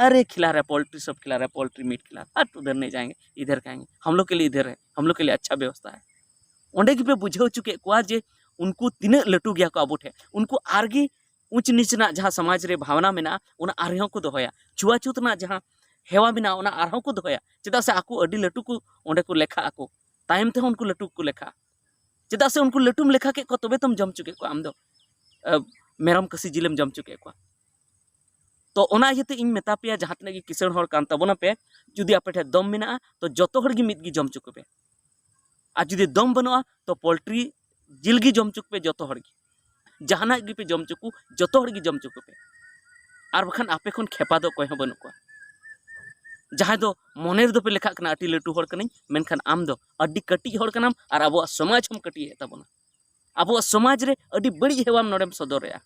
ᱟᱨᱮ ᱠᱷᱤᱞᱟ ᱨᱟᱦᱟ, ᱯᱚᱞᱴᱨᱤ ᱥᱚᱵ ᱠᱷᱤᱞᱟ ᱨᱟᱦᱟ, ᱯᱚᱞᱴᱨᱤ ᱢᱤᱴ ᱠᱷᱤᱞᱟ, ᱦᱟᱴ ᱩᱫᱷᱟᱹᱨ ᱱᱮ ᱡᱟᱭᱮᱸᱜᱮ, ᱤᱫᱷᱟᱹᱨ ᱠᱟᱭᱮᱸᱜᱮ, ᱦᱟᱢ ᱞᱳᱜ ᱠᱮ ᱞᱤᱭᱮ ᱤᱫᱷᱟᱹᱨ ᱦᱮ, ᱦᱟᱢ ᱞᱳᱜ ᱠᱮ ᱞᱤᱭᱮ ᱟᱪᱪᱷᱟ ᱵᱮᱵᱚᱥᱛᱷᱟ ᱦᱮ᱾ ᱚᱸᱰᱮ ᱜᱮᱯᱮ ᱵᱩᱡᱷᱟᱹᱣ ᱦᱚᱪᱚ ᱠᱮᱫ ᱠᱚᱣᱟ ᱡᱮ ᱩᱱᱠᱩ ᱛᱤᱱᱟᱹᱜ ᱞᱟᱹᱴᱩ ᱜᱮᱭᱟ ᱠᱚ ᱟᱵᱚ ᱴᱷᱮᱱ᱾ ᱩᱱᱠᱩ ᱟᱨᱜᱮ ᱩᱪ ᱱᱤᱪ ᱨᱮᱱᱟᱜ ᱡᱟᱦᱟᱸ ᱥᱚᱢᱟᱡᱽ ᱨᱮ ᱵᱷᱟᱵᱽᱱᱟ ᱢᱮᱱᱟᱜᱼᱟ, ᱚᱱᱟ ᱟᱨᱦᱚᱸ ᱠᱚ ᱫᱚᱦᱚᱭᱟ᱾ ᱪᱷᱩᱣᱟᱪᱷᱩᱛ ᱨᱮᱱᱟᱜ ᱡᱟᱦᱟᱸ ᱦᱮᱣᱟ ᱢᱮᱱᱟᱜᱼᱟ, ᱚᱱᱟ ᱟᱨᱦᱚᱸ ᱠᱚ ᱫᱚᱦᱚᱭᱟ᱾ ᱪᱮᱫᱟᱜ ᱥᱮ ᱟᱠᱚ ᱟᱹᱰᱤ ᱞᱟᱹᱴᱩ ᱠᱚ ᱚᱸᱰᱮ ᱠᱚ ᱞᱮᱠᱷᱟᱜ ᱟᱠᱚ, ᱛᱟᱭᱚᱢ ᱛᱮᱦᱚᱸ ᱩᱱᱠᱩ ᱞᱟᱹᱴᱩ ᱠᱚ ᱞᱮᱠᱷᱟᱜᱼᱟ᱾ ᱪᱮᱫᱟᱜ ᱥᱮ ᱩᱱᱠᱩ ᱞᱟᱹᱴᱩᱢ ᱞᱮᱠᱷᱟ ᱠᱮᱫ ᱠᱚᱣᱟ, ᱛᱚᱵᱮ ᱛᱚᱢ ᱡᱚᱢ ᱦᱚᱪᱚ ᱠᱮᱫ ᱠᱚᱣᱟ ᱟᱢ ᱫᱚ᱾ ᱟᱹ, ᱢᱮᱨᱚᱢ ᱠᱟᱹᱥᱤ ᱡᱤᱞᱮᱢ ᱡᱚᱢ ᱦᱚᱪᱚ ᱠᱮᱫ ᱠᱚᱣᱟ᱾ ᱛᱚ ᱚᱱᱟ ᱤᱭᱟᱹᱛᱮ ᱤᱧ ᱢᱮᱛᱟ ᱯᱮᱭᱟ, ᱡᱟᱦᱟᱸ ᱛᱤᱱᱟᱹᱜ ᱜᱮ ᱠᱤᱥᱟᱹᱬ ᱦᱚᱲ ᱠᱟᱱ ᱛᱟᱵᱚᱱᱟ ᱯᱮ, ᱡᱩᱫᱤ ᱟᱯᱮ ᱴᱷᱮᱱ ᱫᱚᱢ ᱢᱮᱱᱟᱜᱼᱟ, ᱛᱚ ᱡᱚᱛᱚ ᱦᱚᱲ ᱜᱮ ᱢᱤᱫ ᱜᱮ ᱡᱚᱢ ᱦᱚᱪᱚ ᱠᱚᱯᱮ᱾ ᱟᱨ ᱡᱩᱫᱤ ᱫᱚᱢ ᱵᱟᱹᱱᱩᱜᱼᱟ, ᱛᱚ ᱯᱳᱞᱴᱨᱤ ᱡᱤᱞ ᱜᱮ ᱡᱚᱢ ᱦᱚᱪᱚ ᱠᱚᱯᱮ ᱡᱚᱛᱚ ᱦᱚᱲ ᱜᱮ᱾ ᱡᱟᱦᱟᱱᱟᱜ ᱜᱮᱯᱮ ᱡᱚᱢ ᱦᱚᱪᱚ ᱠᱚ, ᱡᱚᱛᱚ ᱦᱚᱲ ᱜᱮ ᱡᱚᱢ ᱦᱚᱪᱚ ᱠᱚᱯᱮ᱾ ᱟᱨ ᱵᱟᱠᱷᱟᱱ ᱟᱯᱮ ᱠᱷᱚᱱ ᱠᱷᱮᱯᱟ ᱫᱚ ᱚᱠᱚᱭ ᱦᱚᱸ ᱵᱟᱹᱱᱩᱜ ᱠᱚᱣᱟ᱾ ᱡᱟᱦᱟᱸᱭ ᱫᱚ ᱢᱚᱱᱮ ᱨᱮᱫᱚ ᱯᱮ ᱞᱮᱠᱷᱟᱜ ᱠᱟᱱᱟ ᱟᱹᱰᱤ ᱞᱟᱹᱴᱩ ᱦᱚᱲ ᱠᱟᱹᱱᱟᱹᱧ, ᱢᱮᱱᱠᱷᱟᱱ ᱟᱢ ᱫᱚ ᱟᱹᱰᱤ ᱠᱟᱹᱴᱤᱡ ᱦᱚᱲ ᱠᱟᱱᱟᱢ ᱟᱨ ᱟᱵᱚᱣᱟᱜ ᱥᱚᱢᱟᱡᱽ ᱦᱚᱸᱢ ᱠᱟᱹᱴᱤᱡ ᱮᱫ ᱛᱟᱵᱚᱱᱟ᱾ ᱟᱵᱚᱣᱟᱜ ᱥᱚᱢᱟᱡᱽ ᱨᱮ ᱟᱹᱰᱤ ᱵᱟᱹᱲᱤᱡ ᱦᱮᱣᱟᱢ ᱱᱚᱰᱮᱢ ᱥᱚᱫᱚᱨᱮᱜᱼᱟ᱾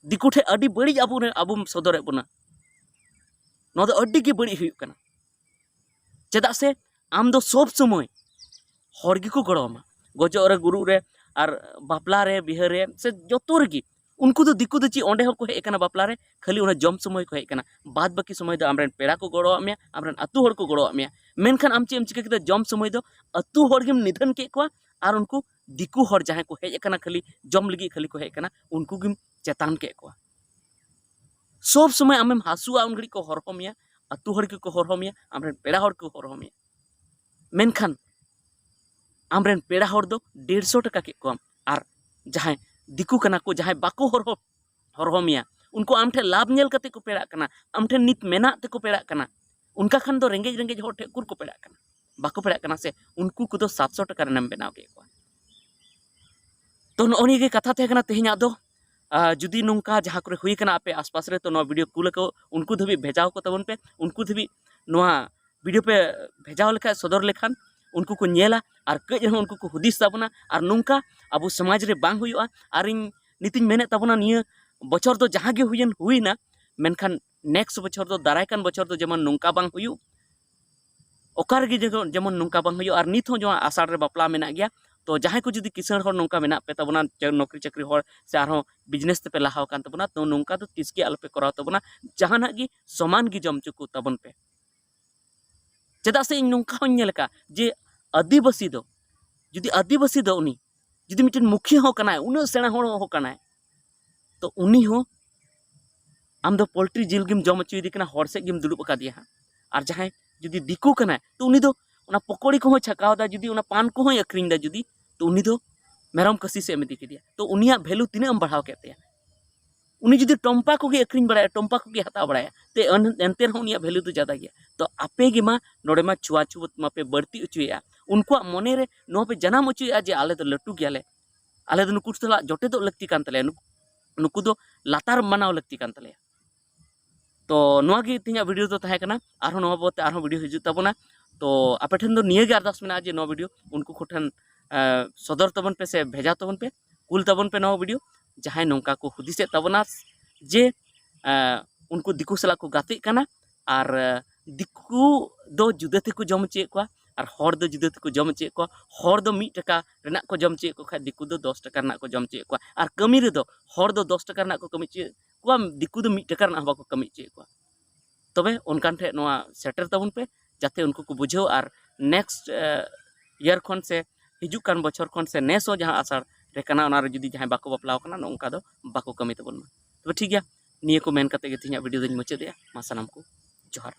ᱫᱤᱠᱩ ᱴᱷᱮᱱ ᱟᱹᱰᱤ ᱵᱟᱹᱲᱤᱡ ᱟᱵᱚ, ᱟᱵᱚᱢ ᱥᱚᱫᱚᱨᱮᱫ ᱵᱚᱱᱟ᱾ ᱱᱚᱣᱟ ᱫᱚ ᱟᱹᱰᱤ ᱜᱮ ᱵᱟᱹᱲᱤᱡ ᱦᱩᱭᱩᱜ ᱠᱟᱱᱟ᱾ ᱪᱮᱫᱟᱜ ᱥᱮ ᱟᱢ ᱫᱚ ᱥᱚᱵ ᱥᱚᱢᱚᱭ ᱦᱚᱲ ᱜᱮᱠᱚ ᱜᱚᱲᱚ ᱟᱢᱟ, ᱜᱚᱡᱚᱜ ᱨᱮ, ᱜᱩᱨᱩᱜ ᱨᱮ, ᱟᱨ ᱵᱟᱯᱞᱟ ᱨᱮ, ᱵᱤᱦᱟᱹ ᱨᱮ, ᱥᱮ ᱡᱚᱛᱚ ᱨᱮᱜᱮ᱾ ᱩᱱᱠᱩ ᱫᱚ, ᱫᱤᱠᱩ ᱫᱚ ᱪᱮᱫ ᱚᱸᱰᱮ ᱦᱚᱸᱠᱚ ᱦᱮᱡ ᱟᱠᱟᱱᱟ ᱵᱟᱯᱞᱟ ᱨᱮ, ᱠᱷᱟᱹᱞᱤ ᱚᱱᱟ ᱡᱚᱢ ᱥᱚᱢᱚᱭ ᱠᱚ ᱦᱮᱡ ᱟᱠᱟᱱᱟ᱾ ᱵᱟᱫ ᱵᱟᱹᱠᱤ ᱥᱚᱢᱚᱭ ᱫᱚ ᱟᱢᱨᱮᱱ ᱯᱮᱲᱟ ᱠᱚ ᱜᱚᱲᱚᱣᱟᱜ ᱢᱮᱭᱟ, ᱟᱢᱨᱮᱱ ᱟᱹᱛᱩ ᱦᱚᱲ ᱠᱚ ᱜᱚᱲᱚᱣᱟᱜ ᱢᱮᱭᱟ᱾ ᱢᱮᱱᱠᱷᱟᱱ ᱟᱢ ᱪᱮᱫ ᱮᱢ ᱪᱤᱠᱟᱹ ᱠᱮᱫᱟ? ᱡᱚᱢ ᱥᱚᱢᱚᱭ ᱫᱚ ᱟᱹᱛᱩ ᱦᱚᱲ ᱜᱮᱢ ᱱᱤᱫᱷᱟᱹᱱ ᱠᱮᱫ ᱠᱚᱣᱟ, ᱟᱨ ᱩᱱᱠᱩ ᱫᱤᱠᱩ ᱦᱚᱲ ᱡᱟᱦᱟᱸᱭ ᱠᱚ ᱦᱮᱡ ᱟᱠᱟᱱᱟ, ᱠᱷᱟᱹᱞᱤ ᱡᱚᱢ ᱞᱟᱹᱜᱤᱫ ᱠᱷᱟᱹᱞᱤ ᱠᱚ ᱦᱮᱡ ᱟᱠᱟᱱᱟ, ᱩᱱᱠᱩ ᱜᱮᱢ ᱪᱮᱛᱟᱱ ᱠᱮᱫ ᱠᱚᱣᱟ᱾ ᱥᱚᱵ ᱥᱚᱢᱚᱭ ᱟᱢᱮᱢ ᱦᱟᱹᱥᱩᱜᱼᱟ, ᱩᱱ ᱜᱷᱟᱹᱲᱤᱡ ᱠᱚ ᱦᱚᱨᱦᱚ ᱢᱮᱭᱟ, ᱟᱹᱛᱩ ᱦᱚᱲ ᱜᱮᱠᱚ ᱦᱚᱨᱦᱚ ᱢᱮᱭᱟ, ᱟᱢᱨᱮᱱ ᱯᱮᱲᱟ ᱦᱚᱲ ᱠᱚ ᱦᱚᱨᱦᱚ ᱢᱮᱭᱟ᱾ ᱢᱮᱱᱠᱷᱟᱱ ᱟᱢᱨᱮᱱ ᱯᱮᱲᱟ ᱦᱚᱲ ᱫᱚ ᱰᱮᱲᱥᱚ ᱴᱟᱠᱟ ᱠᱮᱫ ᱠᱚᱣᱟᱢ, ᱟᱨ ᱡᱟᱦᱟᱸᱭ ᱫᱤᱠᱩ ᱠᱟᱱᱟ ᱠᱚ, ᱡᱟᱦᱟᱸᱭ ᱵᱟᱠᱚ ᱦᱚᱨᱦᱚ, ᱦᱚᱨᱦᱚ ᱢᱮᱭᱟ, ᱩᱱᱠᱩ ᱟᱢ ᱴᱷᱮᱱ ᱞᱟᱵᱷ ᱧᱮᱞ ᱠᱟᱛᱮ ᱠᱚ ᱯᱮᱲᱟᱜ ᱠᱟᱱᱟ, ᱟᱢ ᱴᱷᱮᱱ ᱱᱤᱛ ᱢᱮᱱᱟᱜ ᱛᱮᱠᱚ ᱯᱮᱲᱟᱜ ᱠᱟᱱᱟ᱾ ᱚᱱᱠᱟ ᱠᱷᱟᱱ ᱫᱚ ᱨᱮᱸᱜᱮᱡ ᱨᱮᱸᱜᱮᱡ ᱦᱚᱲ ᱴᱷᱮᱱ ᱩᱠᱩᱨ ᱠᱚ ᱯᱮᱲᱟᱜ ᱠᱟᱱᱟ? ᱵᱟᱠᱚ ᱯᱮᱲᱟᱜ ᱠᱟᱱᱟ ᱥᱮ? ᱩᱱᱠᱩ ᱠᱚᱫᱚ ᱥᱟᱛᱥᱚ ᱴᱟᱠᱟ ᱨᱮᱱᱮᱢ ᱵᱮᱱᱟᱣ ᱠᱮᱫ ᱠᱚᱣᱟ᱾ ᱛᱚ ᱱᱚᱜᱼᱚ ᱱᱤᱭᱟᱹ ᱜᱮ ᱠᱟᱛᱷᱟ ᱛᱟᱦᱮᱸ ᱠᱟᱱᱟ ᱛᱮᱦᱮᱧᱟᱜ ᱫᱚ᱾ ᱟᱨ ᱡᱩᱫᱤ ᱱᱚᱝᱠᱟ ᱡᱟᱦᱟᱸ ᱠᱚᱨᱮ ᱦᱩᱭ ᱠᱟᱱᱟ ᱟᱯᱮ ᱟᱥᱯᱟᱥ ᱨᱮ, ᱛᱚ ᱱᱚᱣᱟ ᱵᱷᱤᱰᱤᱭᱳ ᱠᱩᱞ ᱟᱠᱚ, ᱩᱱᱠᱩ ᱫᱷᱟᱹᱵᱤᱡ ᱵᱷᱮᱡᱟ ᱟᱠᱚ ᱛᱟᱵᱚᱱ ᱯᱮ, ᱩᱱᱠᱩ ᱫᱷᱟᱹᱵᱤᱡ ᱱᱚᱣᱟ ᱵᱷᱤᱰᱤᱭᱳ ᱯᱮ ᱵᱷᱮᱡᱟ ᱞᱮᱠᱷᱟᱱ, ᱥᱚᱫᱚᱨ ᱞᱮᱠᱷᱟᱱ, ᱩᱱᱠᱩ ᱠᱚ ᱧᱮᱞᱟ ᱟᱨ ᱠᱟᱹᱡ ᱨᱮᱦᱚᱸ ᱩᱱᱠᱩ ᱠᱚ ᱦᱩᱫᱤᱥ ᱛᱟᱵᱚᱱᱟ᱾ ᱟᱨ ᱱᱚᱝᱠᱟ ᱟᱵᱚ ᱥᱚᱢᱟᱡᱽ ᱨᱮ ᱵᱟᱝ ᱦᱩᱭᱩᱜᱼᱟ᱾ ᱟᱨ ᱤᱧ ᱱᱤᱛᱤᱧ ᱢᱮᱱᱮᱫ ᱛᱟᱵᱚᱱᱟ, ᱱᱤᱭᱟᱹ ᱵᱚᱪᱷᱚᱨ ᱫᱚ ᱡᱟᱦᱟᱸ ᱜᱮ ᱦᱩᱭᱮᱱ, ᱦᱩᱭᱱᱟ, ᱢᱮᱱᱠᱷᱟᱱ ᱱᱮᱠᱥᱴ ᱵᱚᱪᱷᱚᱨ ᱫᱚ, ᱫᱟᱨᱟᱭ ᱠᱟᱱ ᱵᱚᱪᱷᱚᱨ ᱫᱚ ᱡᱮᱢᱚᱱ ᱱᱚᱝᱠᱟ ᱵᱟᱝ ᱦᱩᱭᱩᱜ, ᱚᱠᱟ ᱨᱮᱜᱮ ᱡᱮᱢᱚᱱ, ᱡᱮᱢᱚᱱ ᱱᱚᱝᱠᱟ ᱵᱟᱝ ᱦᱩᱭᱩᱜᱼᱟ᱾ ᱟᱨ ᱱᱤᱛ ᱦᱚᱸ ᱡᱮᱢᱚᱱ ᱟᱥᱟᱲ ᱨᱮ ᱵᱟᱯᱞᱟ ᱢᱮᱱᱟᱜ ᱜᱮᱭᱟ, ᱛᱚ ᱡᱟᱦᱟᱸᱭ ᱠᱚ ᱡᱩᱫᱤ ᱠᱤᱥᱟᱹᱬ ᱦᱚᱲ ᱱᱚᱝᱠᱟ ᱢᱮᱱᱟᱜ ᱯᱮ ᱛᱟᱵᱚᱱᱟ, ᱪᱮ ᱱᱚᱠᱨᱤ ᱪᱟᱹᱠᱨᱤ ᱦᱚᱲ, ᱥᱮ ᱟᱨᱦᱚᱸ ᱵᱤᱡᱽᱱᱮᱥ ᱛᱮᱯᱮ ᱞᱟᱦᱟ ᱟᱠᱟᱱ ᱛᱟᱵᱚᱱᱟ, ᱛᱚ ᱱᱚᱝᱠᱟ ᱫᱚ ᱛᱤᱥ ᱜᱮ ᱟᱞᱚᱯᱮ ᱠᱚᱨᱟᱣ ᱛᱟᱵᱚᱱᱟ᱾ ᱡᱟᱦᱟᱱᱟᱜ ᱜᱮ ᱥᱚᱢᱟᱱ ᱜᱮ ᱡᱚᱢ ᱦᱚᱪᱚ ᱠᱚ ᱛᱟᱵᱚᱱ ᱯᱮ᱾ ᱪᱮᱫᱟᱜ ᱥᱮ ᱤᱧ ᱱᱚᱝᱠᱟ ᱦᱚᱸᱧ ᱧᱮᱞ ᱟᱠᱟᱫ ᱡᱮ ᱟᱹᱫᱤᱵᱟᱹᱥᱤ ᱫᱚ, ᱡᱩᱫᱤ ᱟᱹᱫᱤᱵᱟᱹᱥᱤ ᱫᱚ ᱩᱱᱤ ᱡᱩᱫᱤ ᱢᱤᱫᱴᱮᱱ ᱢᱩᱠᱷᱤᱭᱟᱹ ᱦᱚᱸ ᱠᱟᱱᱟᱭ, ᱩᱱᱟᱹᱜ ᱥᱮᱬᱟ ᱦᱚᱲ ᱦᱚᱸ ᱠᱟᱱᱟᱭ, ᱛᱚ ᱩᱱᱤ ᱦᱚᱸ ᱟᱢ ᱫᱚ ᱯᱳᱞᱴᱨᱤ ᱡᱤᱞ ᱜᱮᱢ ᱡᱚᱢ ᱦᱚᱪᱚᱭᱮᱫᱮ ᱠᱟᱱᱟ, ᱦᱚᱲ ᱥᱮᱫ ᱜᱮᱢ ᱫᱩᱲᱩᱵ ᱟᱠᱟᱫᱮᱭᱟ ᱦᱟᱸᱜ᱾ ᱟᱨ ᱡᱟᱦᱟᱸᱭ ᱡᱩᱫᱤ ᱫᱤᱠᱩ ᱠᱟᱱᱟᱭ, ᱛᱚ ᱩᱱᱤ ᱫᱚ ᱚᱱᱟ ᱯᱚᱠᱳᱲᱤ ᱠᱚᱦᱚᱸᱭ ᱪᱷᱟᱠᱟᱣ ᱮᱫᱟ, ᱡᱩᱫᱤ ᱚᱱᱟ ᱯᱟᱱ ᱠᱚᱦᱚᱸᱭ ᱟᱹᱠᱷᱨᱤᱧ ᱮᱫᱟ, ᱡᱩᱫᱤ ᱛᱚ ᱩᱱᱤ ᱫᱚ ᱢᱮᱨᱚᱢ ᱠᱟᱹᱥᱤ ᱥᱮᱫ ᱮᱢ ᱤᱫᱤ ᱠᱮᱫᱮᱭᱟ, ᱛᱚ ᱩᱱᱤᱭᱟᱜ ᱵᱷᱮᱞᱩ ᱛᱤᱱᱟᱹᱜ ᱮᱢ ᱵᱟᱲᱦᱟᱣ ᱠᱮᱫ ᱛᱟᱭᱟ? ᱩᱱᱤ ᱡᱩᱫᱤ ᱴᱚᱢᱯᱟ ᱠᱚᱜᱮ ᱟᱹᱠᱷᱨᱤᱧ ᱵᱟᱲᱟᱭᱟ, ᱴᱚᱢᱯᱟ ᱠᱚᱜᱮ ᱦᱟᱛᱟᱣ ᱵᱟᱲᱟᱭᱟ, ᱛᱮ ᱮᱱ- ᱮᱱᱛᱮ ᱨᱮᱦᱚᱸ ᱩᱱᱤᱭᱟᱜ ᱵᱷᱮᱞᱩ ᱫᱚ ᱡᱟᱫᱟ ᱜᱮᱭᱟ᱾ ᱛᱚ ᱟᱯᱮ ᱜᱮ ᱢᱟ ᱱᱚᱰᱮ ᱢᱟ ᱪᱷᱩᱣᱟᱪᱷᱩᱣᱟᱹᱛ ᱢᱟᱯᱮ ᱵᱟᱹᱲᱛᱤ ᱦᱚᱪᱚᱭᱮᱫᱼᱟ, ᱩᱱᱠᱩᱣᱟᱜ ᱢᱚᱱᱮ ᱨᱮ ᱱᱚᱣᱟ ᱯᱮ ᱡᱟᱱᱟᱢ ᱦᱚᱪᱚᱭᱮᱫᱼᱟ ᱡᱮ ᱟᱞᱮ ᱫᱚ ᱞᱟᱹᱴᱩ ᱜᱮᱭᱟᱞᱮ, ᱟᱞᱮ ᱫᱚ ᱱᱩᱠᱩ ᱥᱟᱞᱟᱜ ᱡᱚᱴᱮᱫᱚᱜ ᱞᱟᱹᱠᱛᱤ ᱠᱟᱱ ᱛᱟᱞᱮᱭᱟ, ᱱᱩᱠᱩ- ᱱᱩᱠᱩ ᱫᱚ ᱞᱟᱛᱟᱨ ᱢᱟᱱᱟᱣ ᱞᱟᱹᱠᱛᱤ ᱠᱟᱱ ᱛᱟᱞᱮᱭᱟ᱾ ᱛᱚ ᱱᱚᱣᱟ ᱜᱮ ᱛᱮᱦᱮᱧᱟᱜ ᱵᱷᱤᱰᱤᱭᱳ ᱫᱚ ᱛᱟᱦᱮᱸ ᱠᱟᱱᱟ᱾ ᱟᱨᱦᱚᱸ ᱱᱚᱣᱟ ᱵᱟᱵᱚᱫ ᱛᱮ ᱟᱨᱦᱚᱸ ᱵᱷᱤᱰᱤᱭᱳ ᱦᱤᱡᱩᱜ ᱛᱟᱵᱚᱱᱟ᱾ ᱛᱚ ᱟᱯᱮ ᱴᱷᱮᱱ ᱫᱚ ᱱᱤᱭᱟᱹ ᱜᱮ ᱟᱨᱫᱟᱥ ᱢᱮᱱᱟᱜᱼᱟ ᱡᱮ ᱱᱚᱣᱟ ᱵᱷᱤᱰᱤᱭᱳ ᱩᱱᱠᱩ ᱠᱚᱴᱷᱮᱱ, ᱮ, ᱥᱚᱫᱚᱨ ᱛᱟᱵᱚᱱ ᱯᱮ ᱥᱮ ᱵᱷᱮᱡᱟ ᱛᱟᱵᱚᱱ ᱯᱮ, ᱠᱩᱞ ᱛᱟᱵᱚᱱ ᱯᱮ ᱱᱚᱣᱟ ᱵᱷᱤᱰᱤᱭᱳ᱾ ᱡᱟᱦᱟᱸᱭ ᱱᱚᱝᱠᱟ ᱠᱚ ᱦᱩᱫᱤᱥᱮᱫ ᱛᱟᱵᱚᱱᱟ ᱡᱮ, ᱮ, ᱩᱱᱠᱩ ᱫᱤᱠᱩ ᱥᱟᱞᱟᱜ ᱠᱚ ᱜᱟᱛᱮᱜ ᱠᱟᱱᱟ ᱟᱨ, ᱮ, ᱫᱤᱠᱩ ᱫᱚ ᱡᱩᱫᱟᱹ ᱛᱮᱠᱚ ᱡᱚᱢ ᱦᱚᱪᱚᱭᱮᱫ ᱠᱚᱣᱟ ᱟᱨ ᱦᱚᱲ ᱫᱚ ᱡᱩᱫᱟᱹ ᱛᱮᱠᱚ ᱡᱚᱢ ᱦᱚᱪᱚᱭᱮᱫ ᱠᱚᱣᱟ᱾ ᱦᱚᱲ ᱫᱚ ᱢᱤᱫ ᱴᱟᱠᱟ ᱨᱮᱱᱟᱜ ᱠᱚ ᱡᱚᱢ ᱦᱚᱪᱚᱭᱮᱫ ᱠᱚ ᱠᱷᱟᱡ ᱫᱤᱠᱩ ᱫᱚ ᱫᱚᱥ ᱴᱟᱠᱟ ᱨᱮᱱᱟᱜ ᱠᱚ ᱡᱚᱢ ᱦᱚᱪᱚᱭᱮᱫ ᱠᱚᱣᱟ᱾ ᱟᱨ ᱠᱟᱹᱢᱤ ᱨᱮᱫᱚ ᱦᱚᱲ ᱫᱚ ᱫᱚᱥ ᱴᱟᱠᱟ ᱨᱮᱱᱟᱜ ᱠᱚ ᱠᱟᱹᱢᱤ ᱦᱚᱪᱚᱭᱮᱫ ᱠᱚᱣᱟ, ᱫᱤᱠᱩ ᱫᱚ ᱢᱤᱫ ᱴᱟᱠᱟ ᱨᱮᱱᱟᱜ ᱦᱚᱸ ᱵᱟᱠᱚ ᱠᱟᱹᱢᱤ ᱦᱚᱪᱚᱭᱮᱫ ᱠᱚᱣᱟ᱾ ᱛᱚᱵᱮ ᱚᱱᱠᱟᱱ ᱴᱷᱮᱱ ᱱᱚᱣᱟ ᱥᱮᱴᱮᱨ ᱛᱟᱵᱚᱱ ᱯᱮ, ᱡᱟᱛᱮ ᱩᱱᱠᱩ ᱠᱚ ᱵᱩᱡᱷᱟᱹᱣ ᱟᱨ ᱱᱮᱠᱥᱴ ᱤᱭᱟᱨ ᱠᱷᱚᱱ ᱥᱮ ᱦᱤᱡᱩᱜ ᱠᱟᱱ ᱵᱚᱪᱷᱚᱨ ᱠᱷᱚᱱ ᱥᱮ ᱱᱮᱥ ᱦᱚᱸ ᱡᱟᱦᱟᱸ ᱟᱥᱟᱲ ᱨᱮ ᱠᱟᱱᱟ, ᱚᱱᱟ ᱨᱮ ᱡᱩᱫᱤ ᱡᱟᱦᱟᱸᱭ ᱵᱟᱠᱚ ᱵᱟᱯᱞᱟ ᱟᱠᱟᱱᱟ, ᱱᱚᱝᱠᱟ ᱫᱚ ᱵᱟᱠᱚ ᱠᱟᱹᱢᱤ ᱛᱟᱵᱚᱱ ᱢᱟ᱾ ᱛᱚᱵᱮ ᱴᱷᱤᱠ ᱜᱮᱭᱟ, ᱱᱤᱭᱟᱹ ᱠᱚ ᱢᱮᱱ ᱠᱟᱛᱮ ᱜᱮ ᱛᱮᱦᱮᱧᱟᱜ ᱵᱷᱤᱰᱤᱭᱳ ᱫᱚᱧ ᱢᱩᱪᱟᱹᱫᱮᱜᱼᱟ᱾ ᱢᱟ ᱥᱟᱱᱟᱢ ᱠᱚ ᱡᱚᱦᱟᱨ᱾